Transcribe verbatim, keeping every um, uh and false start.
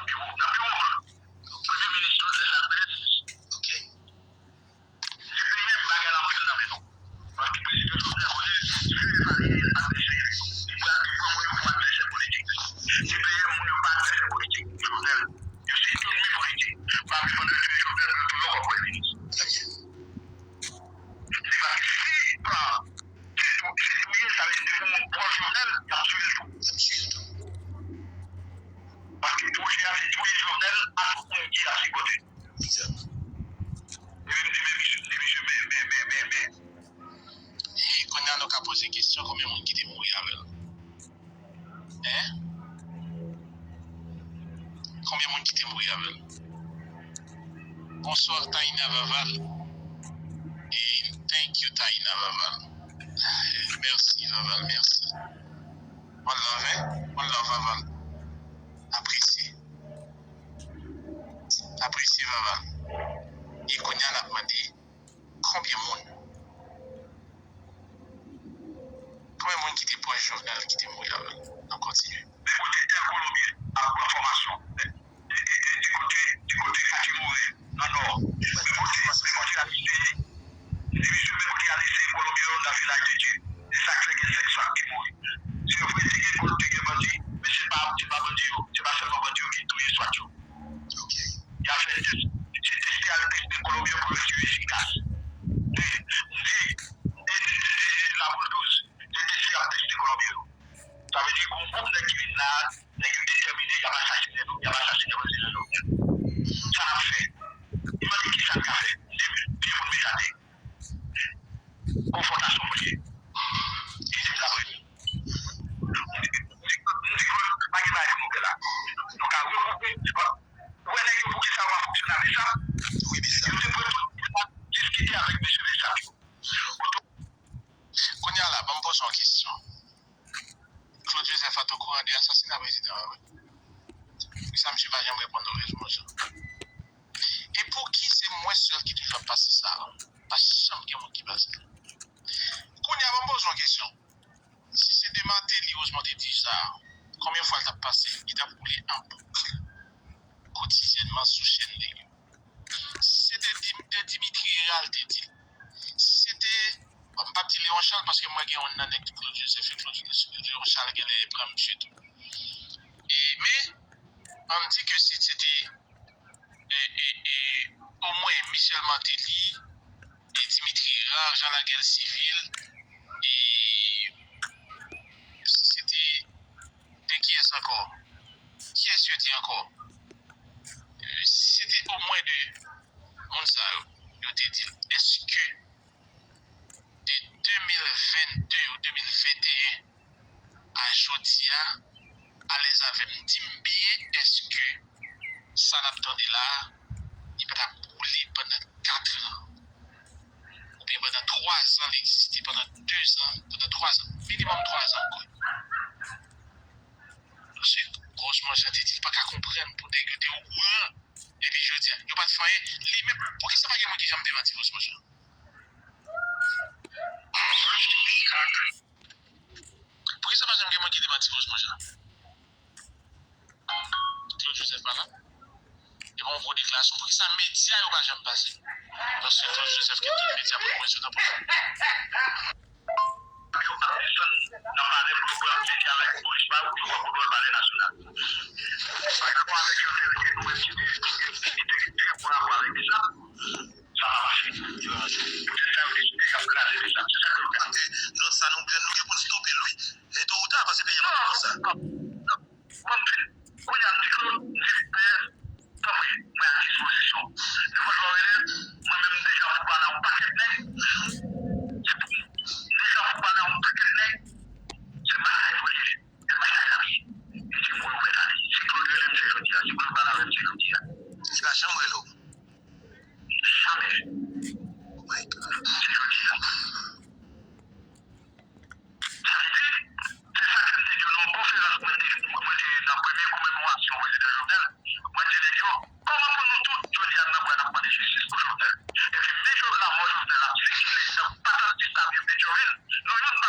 Nan biwo, nan biwo premye minis Jovenel Moïse. Ok. Li genyen bagay la anpil nan men nou. Paske prezidan Jovenel Moïse, li pa advèsè li. Li pa, li pran moun yo pou advèsè politik li. Li genyen moun yo pa advèsè politik Jovenel. Yo se ènmi politik. M pa vle pandan ke Jovenel pran tou yon kòb premye minis. Trè byen. Se paske si li pran, se tou, se touye, sa vle di se pou moun pwòch Jovenel, y ap tiye l tou. Y ap tiye l tou. Paske pwojè a se touye Jovenel ak tout moun ki ap sipòte l. Egzak. Epi m di, men misye, m di, misye, men, men, men, men, men. E kounye a nou ka poze kesyon, konbyen moun ki te mouri avè l? Hein? Konbyen moun ki te mouri avè l? Bonsoir, Taina Vaval. E thank you, Taina Vaval. Mèsi, Vaval, mèsi. One love, hein? One love, Vaval. Apresye. Apresye, Vaval. E kounye a, n ap mande konbyen moun? Konbyen moun ki te pwòch Jovenel ki te mouri avè l? N ap kontinye. Men kote tèl Kolonbyen ap pran fòmasyon. Di kote, di kote Kati More nan Nò. Men kote, men kote Aliseye. Di misye men kote Aliseye Kolonbyen yo nan Vilaj de Dye. E sa k fè gen senk san ki mouri. Se vre, te gen, te gen bandi, men se pa, se pa bandi yo, se pa sèlman bandi yo ki touye swat yo. Ok. Y ap fè tès. Se teste al teste Kolonbyen pou yo si yo efikas. Men, m di, e, e, e, e, Laboul douz, se teste y ap teste Kolonbyen yo. Sa vle di, gon gwoup nèg ki vin la, nèg yo detèmine, y ap asasinen nou, y ap asasinen prezidan Jovenel. Sa n ap fè? Li mande kisa n ka fè. M di, pye pou n met atè. Konfwontasyon pou l ye. Li di m sa vre. M di, m di, m di, pa gen bagay pou nou fè la. Nou ka regwoupe, ou wè nèg yo pou kisa yo pa fonksyone avè sa? Wi, mesye. Yo te pran tout, yo pa diskite avèk mesye Bessap yo. Kounye a la, ban m poze yon kesyon. Claude Joseph pa t okouran de asasina prezidan an, wi. Poukisa misye pa janm reponn nou, Rèv Monjan? E pouki se mwen sèl ki toujou ap pase sa a? Pa janm gen moun ki pase l. Kounye a, ban m poze yon kesyon. Si se de Martelly, Rosemond te di sa, konbyen fwa l t ap pase? Li t ap woule an bouk kotidyènman sou chèn nèg yo. Si se te Dim-, de Dimitri Hérard, l te di l. Si se te, bon, m p ap di Léon Charles, paske m wè gen youn nan nèg Claude Joseph e Claude, Léon Charles genlè pran misye tou. E, men, ann di ke si se te, e, e, e, omwen Michel Martelly, e Dimitri Hérard, Jean Laguerre Civil, e si se te de kiyès ankò? Kiyès yo di ankò? E si se te omwen de moun sa yo, yo te di l, èske de de mil venn de ou de mil venn e en a jodi a, alèz avè m, di m byen, èske sa n ap tande la a, li pa t ap woule pandan katran? Oubyen pandan twazan, li egziste pandan dezan, pandan twazan, minimòm twazan, m kwè. Paske Rosemond Jean te di l pa ka konprann pou nèg yo te okouran, epi jodi a, yo pa t fè anyen. Li menm, poukisa pa gen moun ki janm demanti Rosemond Jean? Poukisa pa janm gen moun ki demanti Rosemond Jean? Claude Joseph pa la. E pa yon gwo deklarasyon. Poukisa medya yo pa janm pase? Paske Claude Joseph gen tout medya pou l pran sou nan pwogram. Yo ap desann nan palè pou yo pran medya avèk polis pa yo pou yo pran kontwòl palè nasyonal. Pa rapò avèk yon tèl ke nou menm ki te, ki te gen trè bon rapò avèk Bessap, sa pa mache. Poutèt sa yo deside y ap kraze Bessap. Se sa ke yo fè. Lòt sa nou gen, nou gen pou n stope l wi. E to ou ta, paske peyi a pa konsa. Mwen, m di, kounye a, m di Claude, m di, pè, tanpri, mwen a dispozisyon. Nenpòt lè w rele m, mwen menm, m deja foupa nan yon pakèt nèg. Se pou, m deja foupa nan yon pakèt nèg. Se batay pou l ye. Se batay l ap ye. E se pou l ouvè tande. Si Claude rele m, se jodi a. Si Claude pale avè m, se jodi a. Li pa janm rele w? Jamè. Oh my God. Se jodi a. Sa vle di, se sa k fè m te di w nan yon konferans mwen te, mwen te nan premye komemorasyon prezidan Jovenel, mwen di nèg yo, kòman pou nou tout, jodi a, n nan bra n ap mande jistis pou Jovenel? Epi men jòv, lamò Jovenel ap sikile tankou patat di Savyen Petyonvil, nou youn